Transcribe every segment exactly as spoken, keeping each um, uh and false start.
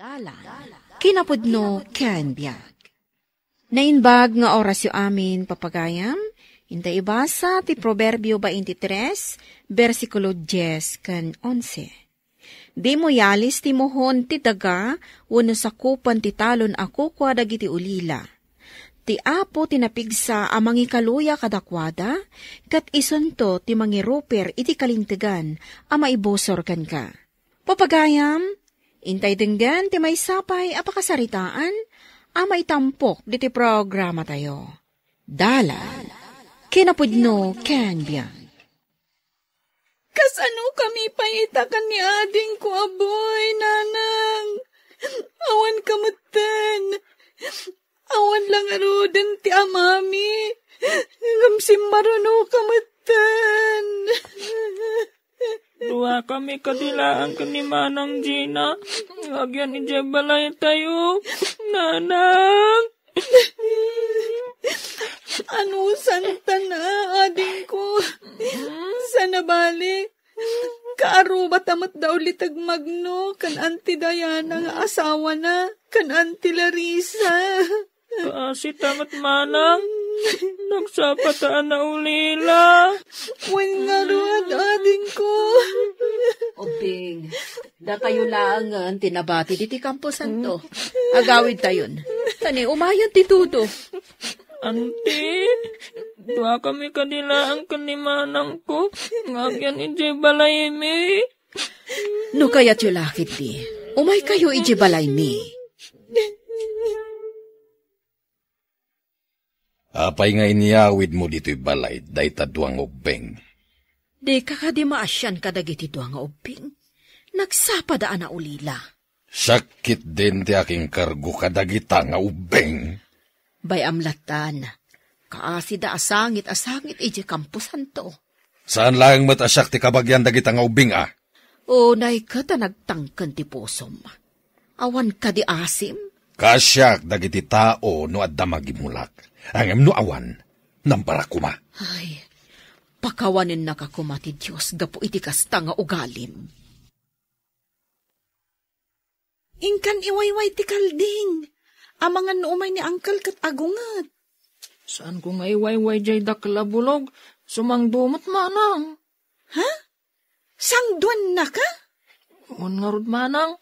Dalan, kinapudno ken biag. Naimbag nga orasyo amin, papagayam, inta ibasa ti Proverbio twenty-three, bersikulo dies ken onse. Dimo yalis ti muhon ti daga wenno sakupan ti talon a kukua dagiti ulila. Ti Apo ti napigsa a mangikaluya kadakuada, ket isunto ti mangiruper iti kalintegan a maibusor kenka. Papagayam, intay denggen ti maysa pay a pakasaritaan a maitampok diti programatayo. Dalan, kinapudno ken biag. Kasano kami pay ita ken ni adingko a boy, nanang? Awan ka metten. Awan la ngaruden ti amami. Ngem simmaruno ka metten. Dua kami kadi laeng ken ni Manang Gina nga agyan idiay balaytayo. Nanang! Anusanta na, adingko. Sana bali, kaarubata met da uliteg Magno ken Auntie Diana nga asawana, ken Auntie Larissa. Kaasita met, manang. Nagsapata a naulila. Wen ngarud, adingko. Ubbing, datayo laengen ti nabati diti kamposanto. Agawidtayon. Ta ni umayon ti tudo. Auntie, dua kami kadi laeng ken ni manangko nga agyan idiay balaymi. No kayatyo la ketdi, umaykayo idiay balaymi. Apay nga inyawidmo ditoy balay dayta dua nga ubbing? Dika kadi maasian kadagiti dua nga ubbing? Nagsapada a naulila. Siak ketdin ti akinkargo kadagita nga ubbing. Bay-am lattan, kaasida a sangit a sangit idiay kamposanto. Saan laeng met a siak ti kabagian dagita nga ubbing a. Unay ket a nagtangken ti pusom. Awan kadi asim? Kaasiak dagiti tao no adda magimulak. Ngem no awan, nambarak koma. Ay, pakawanennaka koma ti Dios gapu iti kasta nga ugalim. Inkan iwayway ti kalding. Amangan no umay ni Uncle ket agunget. Saanko nga iwayway jay dakkel a bulog, sumangdo met, manang. Ha? Sangduannaka? Wen ngarud, manang,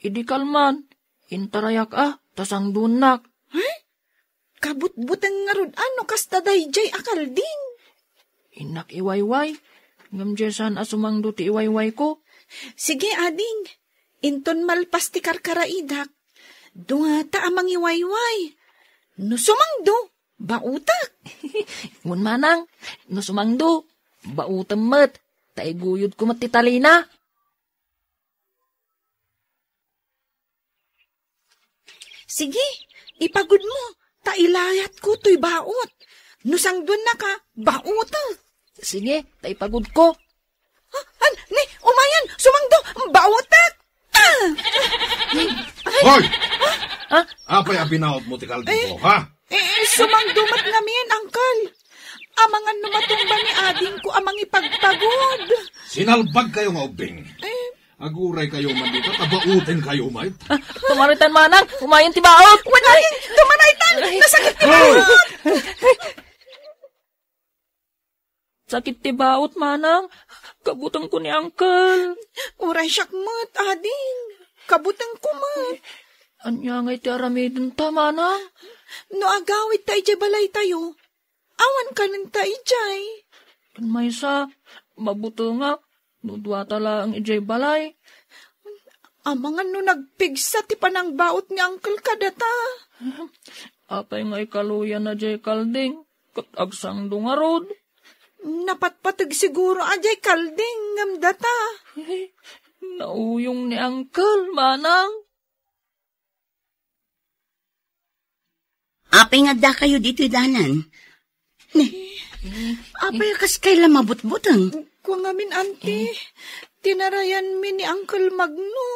idi kalman, intarayak a ta sangduannak. Ay, kabutbuteng ngarud a no kasta dayjay a kalding. Innak iwayway, ngem jay saan a sumangdo ti iwaywayko. Sige, ading, inton malpas ti karkaraidak, duata a mangiwayway. No sumangdo, baotek. Wen manang, no sumangdo, baotem met, ta iguyodko met ti talina. Sige, ipagudmo, ta ilayatko toy baot. No sangduannaka, baotek. Sige, ta ipagudko. Ah, an, ni, umayan, sumangdo, baotek. Ah! Hoy! Ah? Apay a binaotmo ti kaldingko, ha? Eh, sumangdo met ngamin, Uncle. Amangan no matumba ni adingko a mangipagpagod. Sinalbagkayo nga ubbing. Eh. Aguraykayo man dita, ta baotenkayo met. Ah, tumaritan, manang, umayon ti baot. Wen, ading, tumaritan, nasakit ti baot. Sakit ti baot, manang. Kabutengko ni Uncle. Uray siak met, ading. Kabutengko met. Ania ngay ti aramidenta, manang? No agawidta idiay balaytayo, awan kanenta idiay. Ken maysa, mabutengak no duata laeng idiay balay. Amangan no nagpigsa ti panangbaot ni Uncle kadata. Apay nga ikaluyanna jay kalding ket agsangdo ngarud? Napatpateg siguro a jay kalding ngem data. Nauyong ni Uncle, manang. Apay nga addakayo ditoy dalan? Ne, apay a kaskay la mabutbuteng? Kua ngamin, Auntie, tinarayanmi ni Uncle Magno.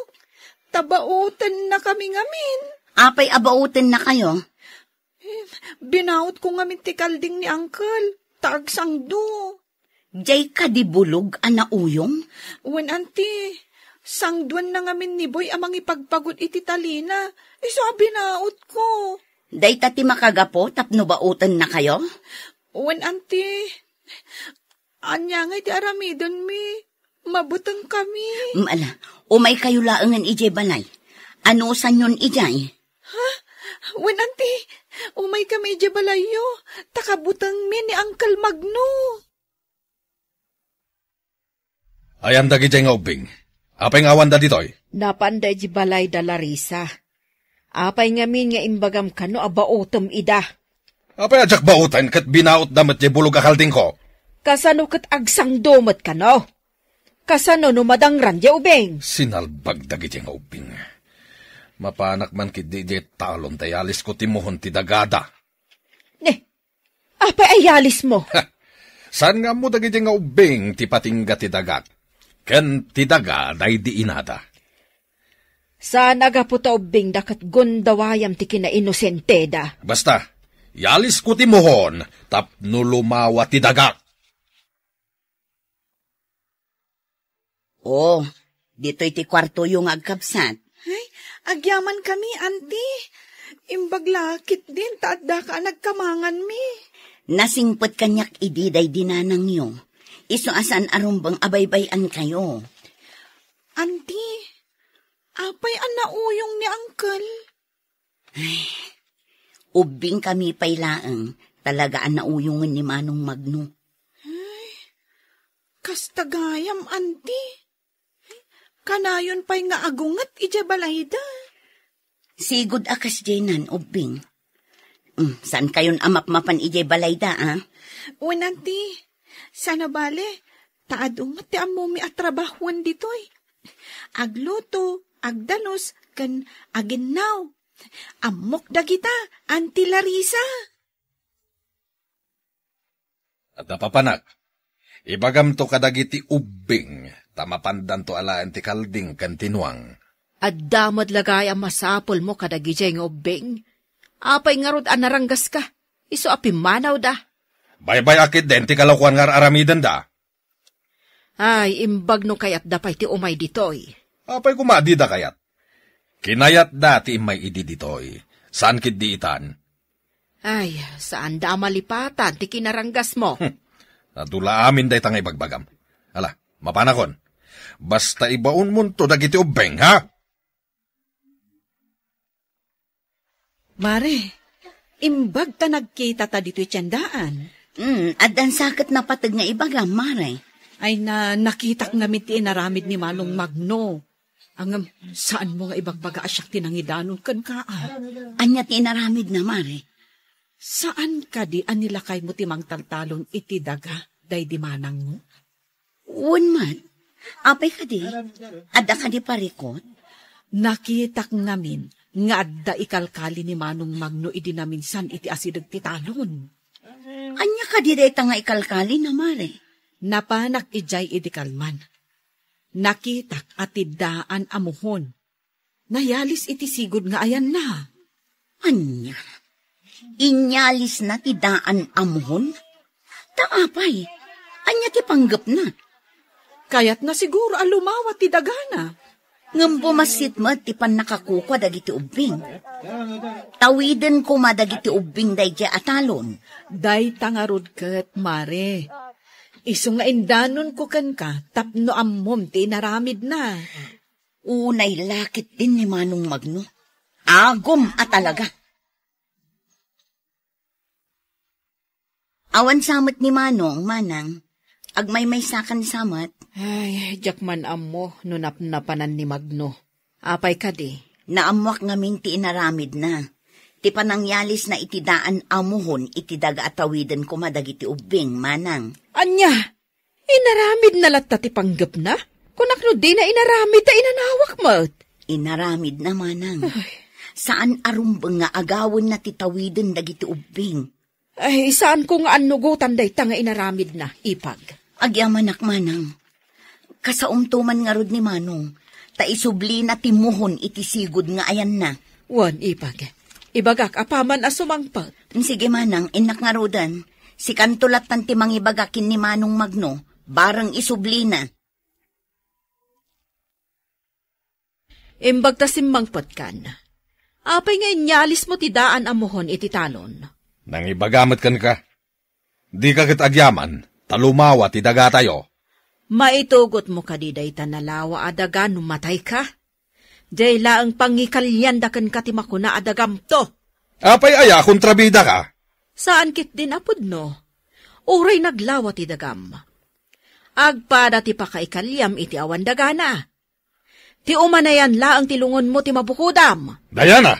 Ta baotennakami ngamin. Apay a baotennakayo? Eh, binaotko ngamin ti kalding ni Uncle. Ta agsangdo. Jay kadi bulog a nauyong? Wen, Auntie, Sangduanna ngamin ni Boy a mangipagpagod iti talina. Isu a binautko. Dayta ti makagapu tapno bautennakayo? Wen, anti. Ania ngay ti aramidenmi? Mabutengkami. Mm, ala, umaykayo laengen idiay balay. Anusanyon idiay? Ha? Wen, anti, umaykami idiay balayyo, ta kabutengmi ni Uncle Magno. Ayan dagidiay nga ubbing. Apay nga awanda ditoy? Napanda idiay balay da Larisa. Apay ngamin nga imbagam kano a baotem ida? Apay a diak baoten ket binaotda met diay bulog a kaldingko? Kasano ket agsangdo met kano? Kasano no madangran diay ubing? Sinalbag dagidiay nga ubbing. Mapanak man ketdi diay talon ta iyalisko ti muhon ti dagada. Ne, apay a iyalismo? Ha! Saan nga ammo dagidiay nga ubbing ti patingga ti dagak? Ken ti daga daydi inada. Saan a gapu ta ubbingda ket gundawayam ti kinainosenteda. Basta, iyalisko ti muhon tapno lumawa ti dagak. Oh, ditoy ti kuartoyo nga agkabsat. Ay, agyamankami, anti. Imbag la ketdin ta addaka a nagkamanganmi. Nasingpet kaniak idi daydi nanangyo. Isu a saan a rumbeng a baybay-ankayo. Anti, apay a nauyong ni Uncle? Ay, ubbingkami pay laeng, talaga a nauyongen ni Manong Magno. Ay, kasta gayam, anti. Kanayon pay nga agunget idiay balayda. Sigud a kasdiaynan, ubbing. Mm, saankayon a mapmapan idiay balayda, a? Wen, anti. Saan a bale, ta adu met ti ammomi a trabahoen ditoy. Agluto, agdalus, ken aginnaw. Ammok dagita, Anti Larisa. Adda papanak, ibagamto kadagiti ubbing, ta mapandanto alaen ti kalding ken ti nuang. Adda met la gayam masapulmo kadagidiay nga ubbing? Apay ngarud a naranggaska? Isu a pimmanawda. Baybay-ak ketdin ti kalokuan nga ar-aramidenda. Ay, imbag no kayatda pay ti umay ditoy. Apay koma a dida kayat? Kinayatda ti immay idi ditoy. Saan ketdi itan? Ay, saanda a malipatan ti kinaranggasmo. Hmm. Adu la amin dayta nga ibagbagam. Ala, mapanakon. Basta ibaonmonto dagiti ubbing, ha? Mare, imbag ta nagkitata ditoy tiendaan. Mm, addan sa ket napateg nga ibagam, Mare. Ay na, nakitak ngamin ti inaramid ni Manong Magno. Ngem, saanmo nga ibagbaga a siak ti nangidanon kenka, a? Ania ti inaramidna, Mare? Saan kadi a nilakaymo ti mangtaltalon iti daga daydi manangmo? Wen met. Apay kadi? Adda kadi parikut? Nakitak ngamin nga adda ikalkali ni Manong Magno idi naminsan iti asideg ti talon. Ania kadi dayta nga ikalkalina, Mare? Napanak idiay idi kalman. Nakitak a ti daan a muhon nayalis iti sigud nga ayanna. Ania? Inyalisna ti daan a muhon? Ta apay? Ania ti panggepna? Kayatna siguro a lumawa ti dagana. Ngem bumassit met ti pannakakukua dagiti ubbing. Tawiden koma dagiti ubbing daydiay a talon. Dayta ngarud ket, Mare. Isu nga indanonko kenka tapno ammom ti inaramidna. Unay la ketdin ni Manong Magno. Agum a talaga. Awan sa met ni Manong, Manang. Agmaymaysakan sa met. Ay, diak man ammo no napnapanan ni Magno. Apay kadi? Naammoak ngamin ti inaramidna. Ti panangyalisna iti daan a muhon iti daga a tawiden koma dagiti ubbing, Manang. Ania? Inaramidna latta ti panggepna? Kunak no dina inaramid ta inanawak met. Inaramidna, Manang. Ay. Saan a rumbeng nga agawenna ti tawiden dagiti ubbing. Ay, saanko nga annugotan dayta nga inaramidna, Ipag. Agyamanak, Manang. Kasaomto man ngarud ni Manong, ta isublina ti muhon iti sigud nga ayanna. Wen, Ipag. Ibagak apaman a sumangpet. Sige, Manang, innak ngaruden. Sikanto lattan ti mangibaga ken ni Manong Magno, bareng isublina. Imbag ta simmangpetkan. Apay nga inyalismo ti daan a muhon iti talon? Nangibaga met kenka. Dika ket agyaman, ta lumawa ti dagatayo. Maitugotmo kadi dayta nalawa a daga no matayka? Diay laeng pangikalianda kenka ti makuna a dagamto. Apay aya a kontrabidaka? Saan ketdin a pudno. Uray naglawa ti dagam. Agpada ti pakaikaliam iti awan dagana. Ti umanayan laeng ti lungonmo ti mabukodam. Diana!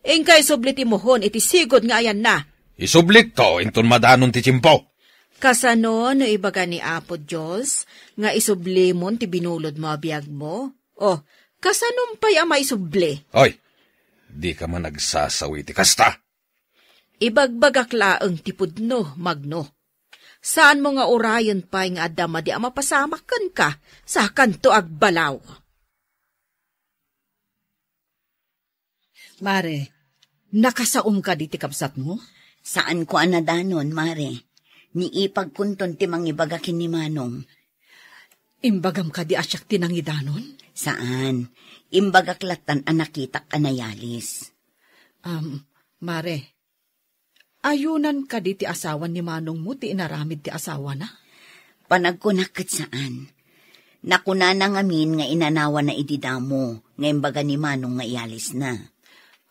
Inka isubli ti muhon iti sigud nga ayanna. Isublikto inton madanon ti tiempo. Kasano no ibaga ni Apo Dios nga isublimon ti binulodmo a biagmo? O, kasanom pay a maisubli? Oy, dika man agsasawi iti kasta. Ibagbagak laeng ti pudno, Magno. Saanmo nga urayen pay nga adda madi a mapasamak kenka, sakanto agbalaw. Mare, nakasaom kadi ti kabsatmo? Saanko a nadanon, Mare. Ni ipagkonton ti mangibaga ken ni Manong. Imbagam kadi a siak ti nangidanon? Saan. Imbagak lattan a nakitak a nayalis. Am, Mare, ayunan kadi ti asawan ni manongmo ti inaramid ti asawana? Panagkunak ket saan. Nakunana ngamin nga inanawana idi damo nga imbaga ni Manong nga iyalisna.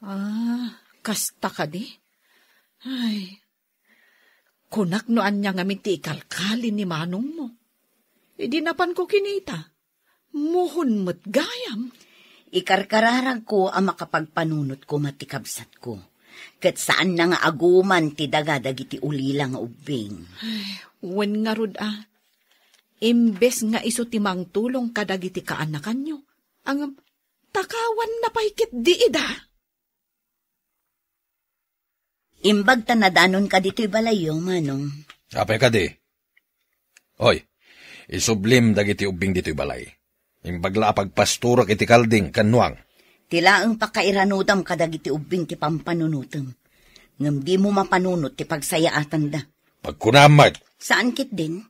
Ah, kasta kadi? Ay, kunak no ania ngamin ti ikalkali ni manongmo. Idi napanko kinita, muhon met gayam. Ikarkararagko a makapagpanunot koma ti kabsatko. Ket saanna nga aguman ti daga dagiti ulila nga ubbing. Ay, wen ngarud a, imbes nga isu ti mangtulong kadagiti kaanakanyo, ngem takawanna pay ketdi ida. Imbag ta nadanonka ditoy balayyo, Manong. Apay kadi? Oy, isublim dagiti ubbing ditoy balay. Imbag la a pagpasturak iti kalding ken nuang. Ti laeng pakairanudam kadagiti ubbing ti pampanunotem. Ngem dimo mapanunot ti pagsayaatanda. Pagkunam met. Saan ketdin?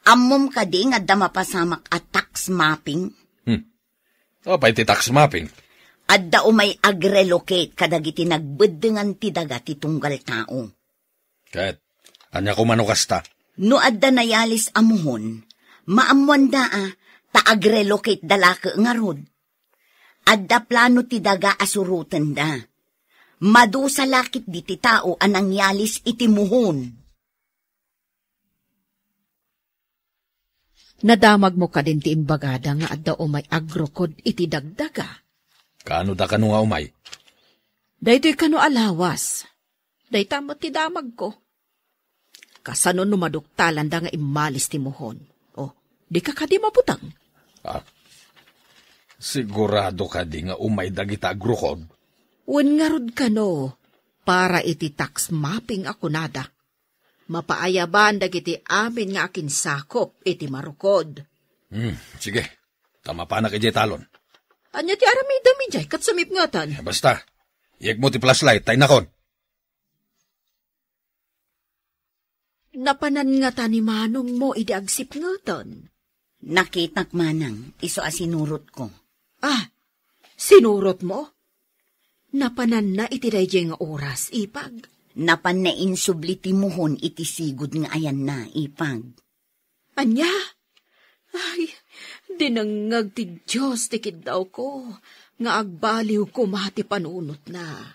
Ammom kadi nga adda mapasamak a tax mapping? Hmm. Apay ti tax mapping? Adda umay agrelocate kadagiti nagbeddengan ti daga ti tunggal tao. Ket ania koma no kasta? No adda nayalis a muhon, maammoanda a ta agrelocate da lake ngarud. Adda plano ti daga a surotenda. Madusa la ketdi ti tao a nangyalis iti muhon. Nadamagmo kadin ti imbagada nga adda umay agrukod iti dagdaga? Kaano da kano nga umay? Daytoy kano a lawas. Dayta met ti damagko. Kasano no maduktalanda nga immalis ti muhon? O, dika kadi mabuteng? Ah, sigurado kadi nga umay dagita agrukod? Wen ngarud kano, para iti tax mapping a kunada. Mapaayaban dagiti amin nga akinsakop iti marukod. Hmm, sige. Ta mapanak idiay talon. Ania ti aramidem idiay ket sumipngeten? Eh, basta, iyegmo ti flashlight, ta innakon. Napanan ngata ni manongmo idi agsipngeten? Nakitak manang, isu a sinurotko. Ah, sinurotmo? Napananna iti daydiay nga oras, ipag? Napanna insubli ti muhon iti sigud nga ayanna, ipag. Ania? Ay, dinengngeg ti Dios ti kiddawko, nga agbaliw koma ti panunotna.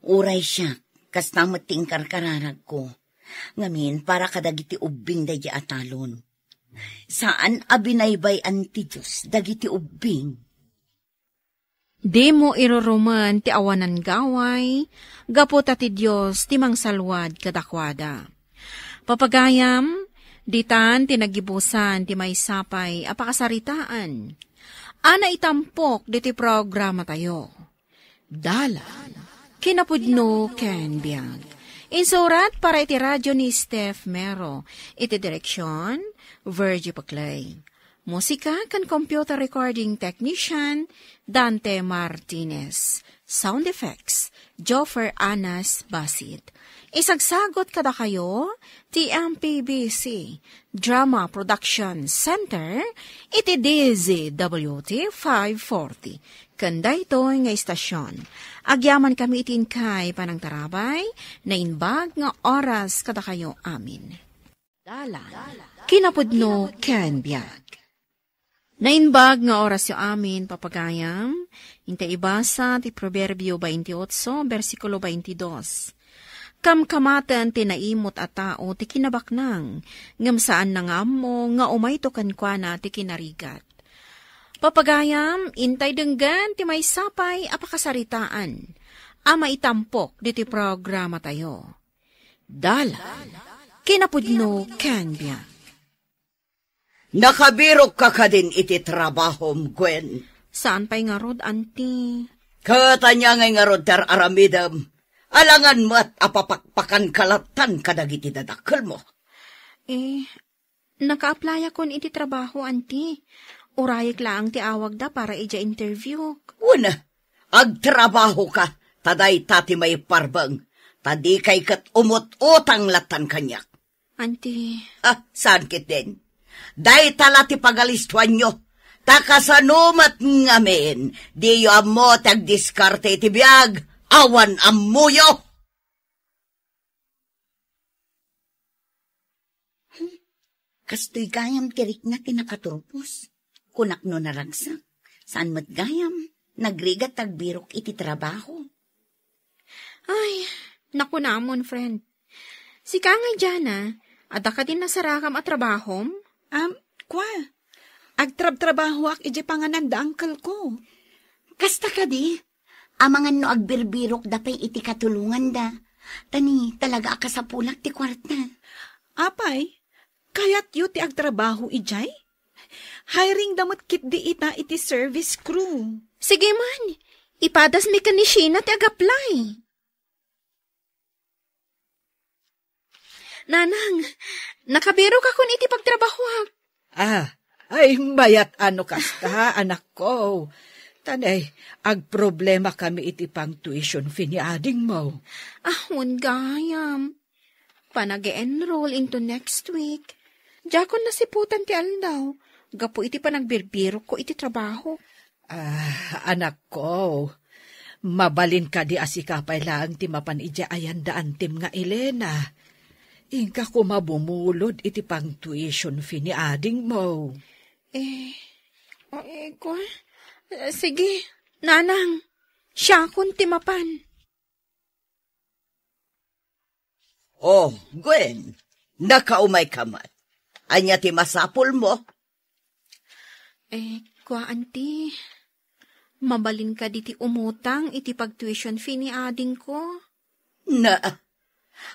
Uray siak, kasta met ti inkarkararagko. Ngamin, para kadagiti ubbing daydiay a talon. Saan a binaybay-an ti Dios dagiti ubbing. Dimo irurumen ti awanan gaway, gapu ta ti Dios ti mangsalwad kadakuada. Papagayam, ditan ti nagibusan ti maysa pay a pakasaritaan. Ana itampok diti programatayo. Dalan, kinapudno ken biag. Insurat para iti radio ni Steph Mero. Iti direksyon, Virgie Paclay. Musika ken computer recording technician, Dante Martinez. Sound effects, Joffer Anas Basit. Isagsagot kadakayo ti M P B C Drama Production Center iti D Z W T five forty. Ken daytoy nga istasyon, agyamankami iti inkay panangtarabay, naimbag nga oras kadakayo amin. Dalan, kinapudno ken biag. Naimbag nga orasyo amin, papagayam, inta ibasa ti Proverbio twenty-eight, bersikulo twenty-two. Kamkamaten ti naimut a tao ti kinabaknang, ngem saan na nga ammo nga umayto kenkuana ti kinarigat. Papagayam, intay denggen ti maysa pay a pakasaritaan a maitampok ditoy programatayo. Dalan, kinapudno ken biag. Nakabirokka kadin iti trabahom, Gwen? Saan pay ngarud, Auntie. Ket ania ngay ngarud ti ar-aramidem? Alangan met a papakpakanka lattan kadagiti dadakkelmo. Eh, naka-applyakon iti trabaho, Auntie. Urayek laeng ti awagda para idiay interview. Wen, agtrabahoka, ta dayta ti maiparbeng, ta dikay ket umut-utang lattan kaniak. Auntie. Ah, saan ketdin? Dayta la ti pagalistoanyo. Ta kasano met ngamin, diyo ammo ti agdiskarte iti biag, awan ammoyo. Kastoy gayam ti rikna ti nakaturpos. Kunak no naragsak. Saan met gayam, nagrigat agbirok iti trabaho. Ay, nakunamon, friend. Sika nga, Jana, adda kadi nasarakam a trabahom? Um, kwa, agtrabtrabahoak idiay panganan da uncle ko. Kasta kadi, amangan no agbirbirok da pay iti katulonganda. Tani, talaga a kasapulak ti kuarta. Apay, kayatyo ti agtrabaho idiay? Hiring da met ketdi ita iti service crew. Sige man, ipadasmi ken ni Sheena ti ag-apply. Nanang, nakabirokakon iti pagtrabahoak. Ah, ay, mayat a no kasta, anakko. Tanay, agproblemakami iti pang-tuition fee ni adingmo. Ah, wen gayam. Panag-enroll into next week. Diakon nasiputan ti aldaw, gapu iti panagbirbirokko iti trabaho. Ah, anakko, mabalin kadi a sika pay laeng ti mapan idiay ayan da antim nga Elena? Inka koma bumulod iti pang-tuition fee ni adingmo. Eh, eh, kwa? Sige, nanang, siakon ti mapan. Oh, Gwen, nakaumayka met. Ania ti masapulmo? Eh, kwa, Auntie, mabalin kadi ti umutang iti pag-tuition fee ni adingko? Na,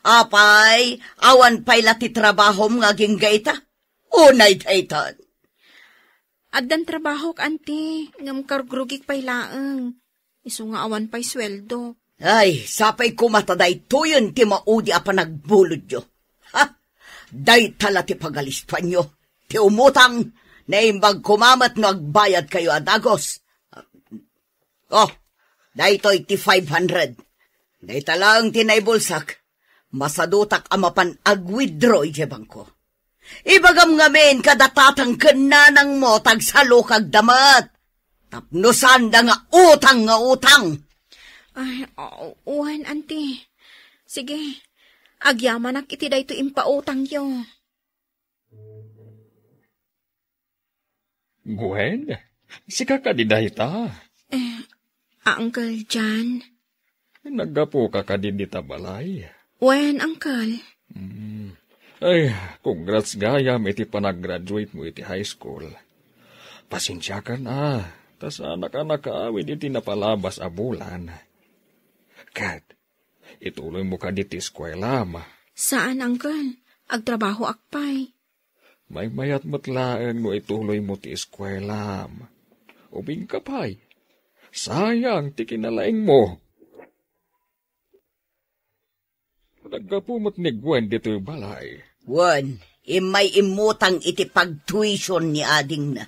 apay, awan pay la ti trabahom nga agingga ita? Unay daytan. Addan trabahok, Auntie, ngem karugrugik pay laeng. Isu nga awan pay sueldo. Ay, sapay koma ta daytoyen ti maudi a panagbulodyo. Ha? Dayta la ti pagalistoanyo. Ti umutang, naimbag koma met no agbayadkayo a dagus. Oh, daytoy ti five hundred. Dayta laeng ti naibulsak. Masadutak a mapan ag-withdraw idiay bangko. Ibagam ngamin kada tatang ken nanangmo ta agsalukagda met. Tapno saanda nga utang nga utang. Ay, oo, wen, Auntie. Sige, agyamanak iti daytoy impautangyo. Gwen, sika kadi dayta? Eh, a, Uncle John. Naggapuka kadi dita balay? Wen, Uncle. Mm. Ay, congrats gayam iti panagraduate mo iti high school. Pasensiakan a, ta saanak a nakaawid iti napalabas a bulan. Ket, ituloy mo kadi ti eskuelam? Saan, Uncle. Agtrabahoak pay. Maymayat met laeng no ituloy mo ti eskuelam. Ubingka pay. Sayang ti kinalaing mo. Naggapu met ni Gwen ditoy balay. Wen, Immay immutang iti pagtuition ni adingna.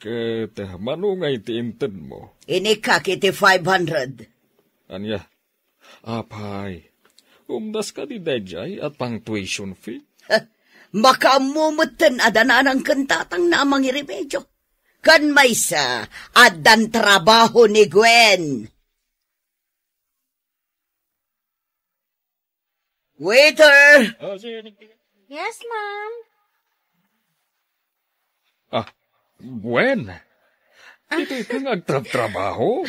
Ket mano ngay ti intedmo? Inikak iti five hundred. Ania? Apay, umdas kadi daydiay a pang-tuition fee? Makaammo metten a dananang ken tatangna a mangiremedio. Ken maysa, addan trabaho ni Gwen. Waiter! Yes, ma'am. Ah, Gwen. Ditoy ka nga agtrabtrabaho?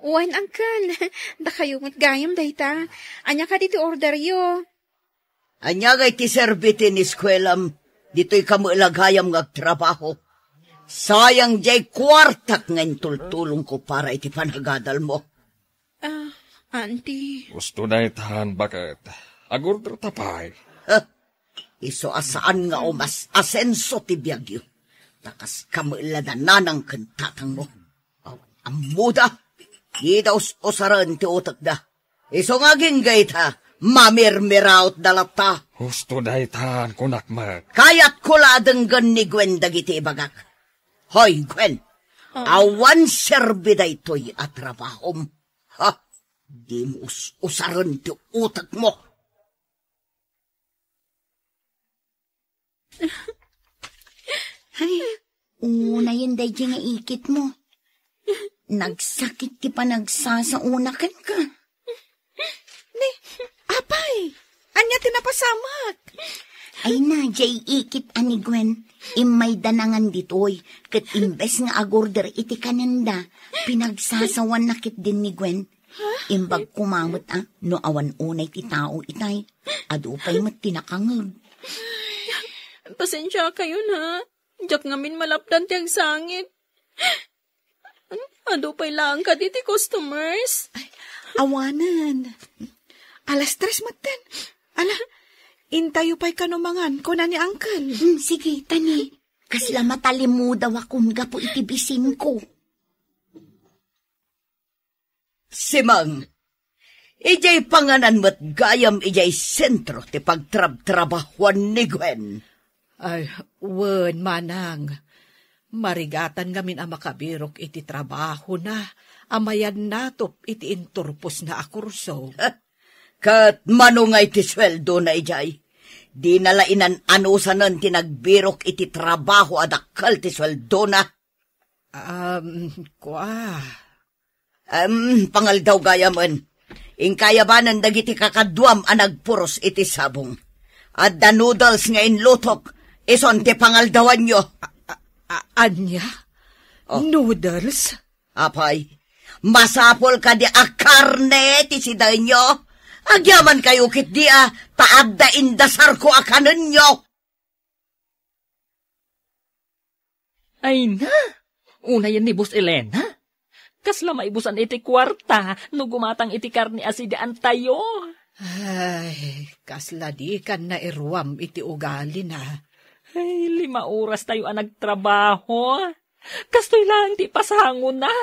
Wen, uncle. Dakayo met gayam dayta. Ania kadi ti orderyo? Ania ngay ti serbi ti ineskuelam? Ditoy ka met la gayam nga agtrabaho. Sayang jay kuartak nga intultulongko para iti panagadalmo. Ah, auntie. Gusto na itan, baket. Agorder ta pay. Huh? Isu a saan nga umas-asenso ti biagyo. Ta kas kamella da nanang ken tatangmo. Awan ammoda. Dida us-usaren ti utekda. Isu nga agingga ita, mamirmirautda latta. Gusto na itan, kunak met. Kayatko la a denggen ni Gwen dagiti ibagak. Hoy, Gwen, ah, awan serbi daytoy a trabahom. Ha? Dimo us-usaren ti utekmo. Ay, unayen daydi nga ikitmo. Nagsakit ti panagsasaona kenka. Ni, apay, ania ti napasamak? Ay na, jay ikit a ni Gwen, immay danangan ditoy, ket imbes nga agorder iti kanenda, pinagsasawanna ketdin ni Gwen. Imbag koma met a no awan unay ti tao itay, adu pay met ti nakangeg. Pasensiakayon, ha? Diak ngamin malapdan ti agsangit. Adu pay laeng kadi ti customers? Ay, awanen. Alas tres metten. Ala, intayo pay kano mangan, kuna ni Uncle. Hmm, sige, tani. Kasla matalimudaw akon gapu iti bisinko. Simang, idiay panganan met gayam idiay sentro ti pagtrabtrabahuan ni Gwen. Ay, wen, manang. Marigatan ngamin a makabirok iti trabahona a mayannatop iti inturposna a kurso. Ket mano ngay ti sueldona idiay? Dina la inan-anusanen ti nagbirok iti trabaho a dakkel ti sueldona. Um, kua. Um, pangaldaw gayamen. Inkayabanan dagiti kakaduam a nagpuros iti sabong. Adda noodles nga inlutok. Ison ti pangaldawanyo. A-, a-, a-, ania? Oh. Noodles? Apay, masapul kadi a karne ti sidaenyo? Agyaman kayo ketdi a, ta adda indasarko a kanenyo. Ay na! Unayen ni Boss Elena? Kasla maibusan iti kuarta no gumatang iti karne a sidaantayo. Ay, kasla dikan nairuam iti ugalina. Ay, lima oras tayo a nagtrabaho. Kastoy laeng ti pasangona.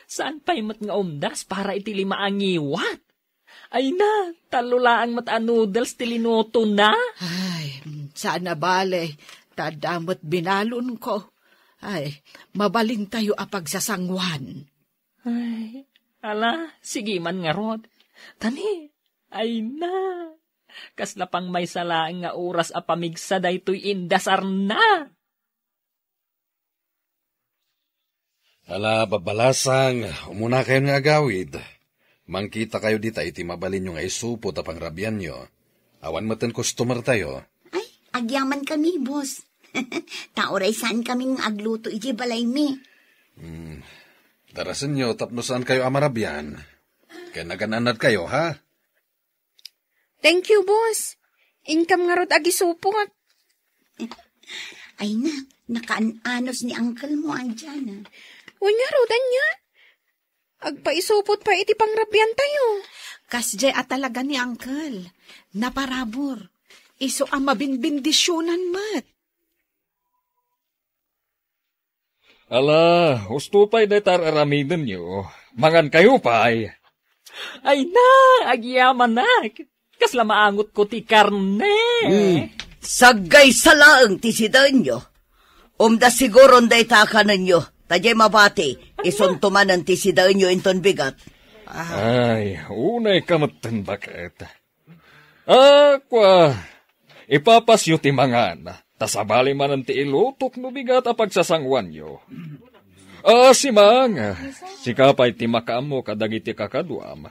Saan pay met nga umdas para iti lima a ngiwat? Ay na, tallo laeng met a noodles ti linutona. Ay, saan a bale, ta adda met binalonko. Ay, mabalintayo a pagsasanguan. Ay, ala, sige man ngarud. Tani, ay na, kasla pang maysa laeng nga oras a pamigsa daytoy indasarna. Ala, babbalasang, umunakayon nga agawid. Mangkitakayo dita iti mabalinyo nga isupot a pangrabianyo. Awan metten customer tayo. Ay, agyamankami, boss. Ta uray saankami nga agluto idiay balaymi. Hmm. Darasenyo tapno saankayo a marabian. Ken agan-annadkayo, ha? Thank you, boss. Inkam ngarud agisupot. Ay na, nakaan-anos ni uncle mo, Anjana. Wen ngarud, ania? Agpaisupot pay iti pangrabiantayo. Kasdiay a talaga ni uncle. Naparabur. Isu a mabinbendisionan met. Ala, husto pay dayta ar-aramidenyo. Mangankayo pay. Ay na, agyamanak. Kasla maangotko ti karne. Hmm. Saggaysa laeng ti sidaenyo. Umda siguron dayta a kanenyo. Ta diay mabati, isunto manen ti sidaenyo inton bigat. Ah. Ay, unay ka metten, baket. Ah, kua, ipapasyo ti mangan, ta sabali manen ti ilutok no bigat a pagsasanguanyo. Ah, Simang, sika pay ti makaammo kadagiti kakaduam,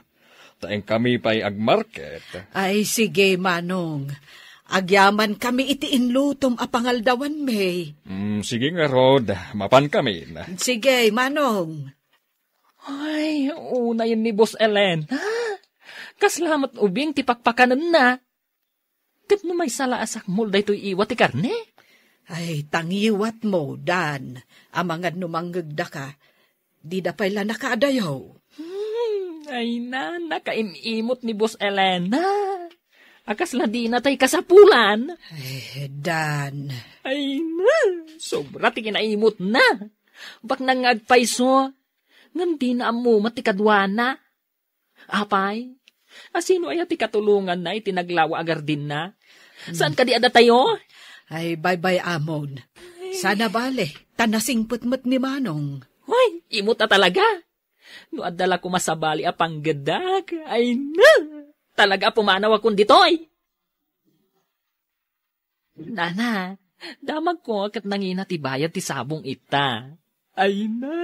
ta inkami pay agmarket. Ay, sige, Manong. Agyamankami iti inlutom a pangaldawanmi. Mm, sige ngarud, mapankamin. Sige, Manong. Ay, unayen ni Boss Elena. Kasla met ubing ti pakpakanenna. Ket no maysa la a sakmol daytoy iwa ti karne? Ay, ta ngiwatmo, Dan, amangan no mangngegdaka, dida pay la nakaadayo. Hmm, ay na, nakaim-imot ni Boss Elena. A kasla dina tay kasapulan. Eh, Dan. Ay na, sobra ti kinaimotna. Baknang nga agpayso, ngem dina ammo met ti kaduana. Apay, a sino aya ti katulonganna iti naglawa a gardinna? Hmm. Saan kadi a datayo? Ay, baybay-amon. Ay. Sana bale, ta nasingpet met ni Manong. Hoy, imot a talaga. No adda la koma sabali a panggeddak, ay na! Talaga a pumanawakon ditoy. Nana, damagko ket nangina ti bayad ti sabong ita. Ay na,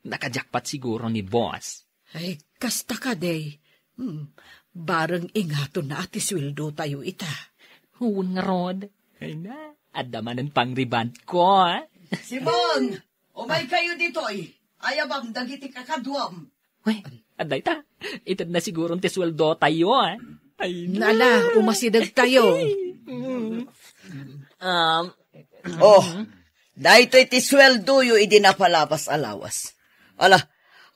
nakajakpat siguro ni boss. Ay, kasta kadi. Hmm, bareng ingatonna ti sueldotayo ita. Wen ngarud. Ay na, adda manen pang-rebond ko, ah. Simon, umaykayo ditoy. Ayabam dagiti kakaduam. Uy, adda ita. Itedna siguron ti sueldotayo, ah. Ay, Nana, umasidegtayo. Mm. Um, Oh, daytoy ti sueldoyo idi napalabas a lawas. Ala,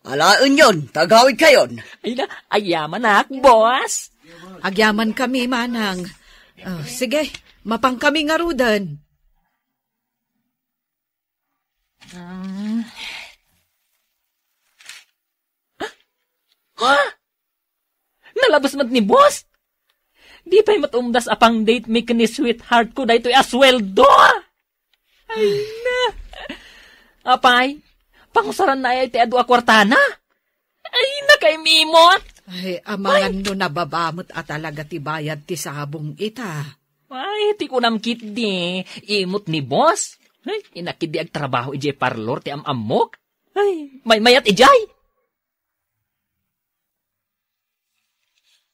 alaenyon, ta agawidkayon. Ay na, agyamanak, boss. Agyamankami, manang. Oh, sige, mapankami ngaruden. Ah. Ha? Nalabas met ni boss? Di pay met umdas a pang-date mi ken ni sweetheart ko daytoy a sueldo? Ay na. Apay, pangusaranna aya iti adu a kuartana? Ay, nakaimimot. Ay, amangan no nababa met a talaga ti bayad ti sabong ita. Ay, ti kunam ketdi, imot ni boss. Ay, inakidi agtrabaho idiay parlor ti am-ammok. Ay, maymayat idiay.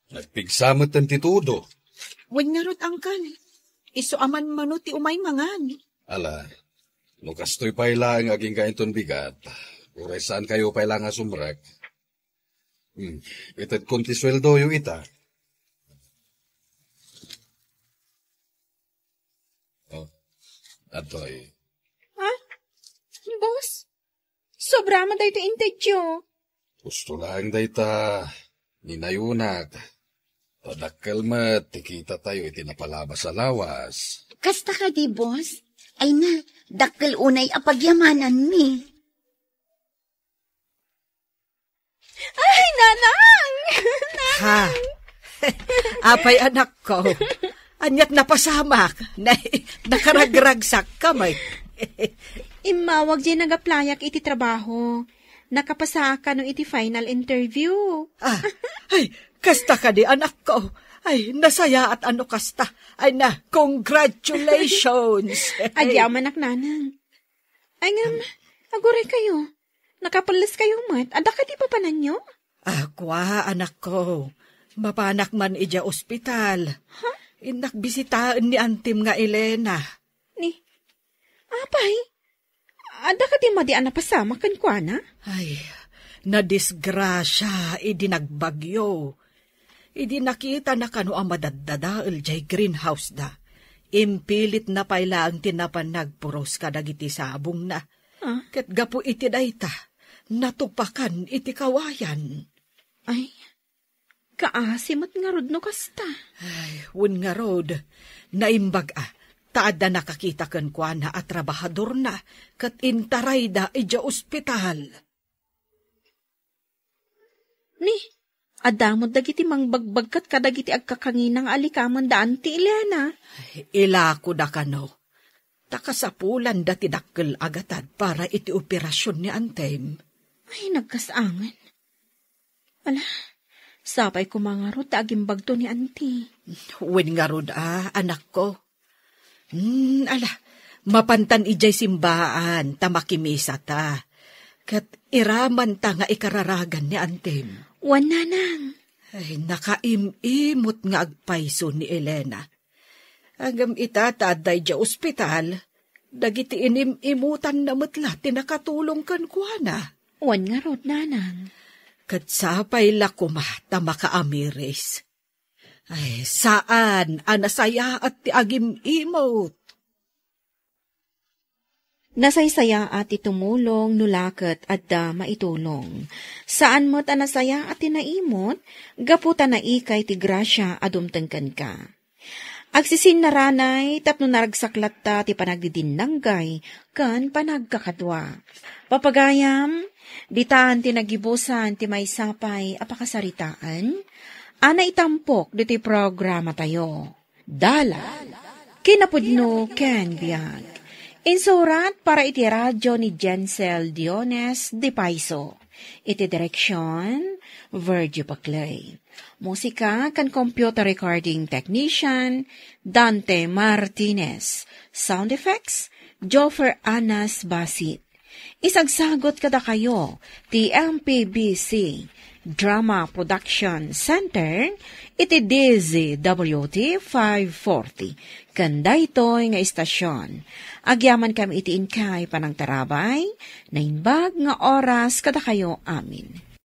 Nagpigsa metten ti tudo. Wen ngarud, Uncle. Isu a manmano ti umay mangan. Ala, no kastoy pay laeng agingga inton bigat, uray saankayo pay la nga sumrek. Hmm, itedkon ti sueldoyo ita. Oh, adtoy. Ha? Boss, sobra man daytoy intedyo. Husto laeng dayta, ni nayunak. Ta dakkel met ti kitatayo iti napalabas a lawas. Kasta kadi, boss? Ay na, dakkel unay a pagyamananmi. Ay, nanang! Ha? Nanang! Apay, anakko? Ania't napasamak? Na-, nakaragragsakka met. Immawag diay nag-applyak iti trabaho. Nakapasaak kano iti final interview. Ah, ay, kasta kadi, anakko. Ay, nasayaat a no kasta. Ay na, congratulations. Agyamanak, nanang. Ay, ngem, aguraykayo. Nakapelleskayo met. Adda kadi papananyo? Ah, kua, anakko. Mapanak man idiay ospital. Ha? Innak bisitaen ni antim nga Elena. Ni, apay? Adda kadi madi a napasamak kenkuana? Ay, nadisgrasia idi nagbagyo. Idi nakitana kano a madaddadael diay greenhouse da, impilitna pay laeng ti napan nagpuros kadagiti sabongna. Ah? Ket gapu iti dayta, natupakan iti kawayan. Ay, kaasi met ngarud no kasta. Ay, wen ngarud, naimbag a, ta adda nakakita kenkuana a trabahadorna, ket intarayda idiay ospital. Ni, Adda met dagiti mangbagbagkat kadagiti agkakangina nga alikamen da Auntie Elena. Ilako da kano. Ta kasapulanda ti dakkel a gatad para iti operasion ni Antem. Ay, nagkasangen. Ala, sapay koma ngarud ta agimbagto ni Auntie. Wen ngarud a, anakko. Hmm, ala, mapantan idiay simbaan ta makimisata. Ket iramanta nga ikararagan ni Antem. Wen, Nanang. Ay, nakaim-imot nga agpayso ni Elena. Ngem ita ta adda idiay ospital, dagiti inim-imutanna met la ti nakatulong kenkuana. Wen ngarud, Nanang. Ket sapay la koma ta makaamiris. Ay, saan a nasayaat ti agim-imot. Nasaysayaat ti tumulong no la ket adda maitulong. Saan met a nasayaat ti naimot, gapu ta naikay ti grasia a dumteng kenka. Agsisinnaranay tapno naragsak latta ti panagdidinnanggay ken panagkakadua. Papagayam, ditan ti nagibusan ti maysa pay a pakasaritaan a naitampok ditoy programatayo. Dalan, kinapudno ken biag. Insurat para iti radio ni Jensel Diones de Paiso. Iti direksion, Virgil Paclay. Musika ken computer recording technician, Dante Martinez. Sound effects, Joffer Anas Basit. Isagsagut kadakayo ti M P B C Drama Production Center iti D Z W T five forty. Ken daytoy nga istasyon, agyamankami iti inkay panangtarabay, naimbag nga oras kadakayo amin.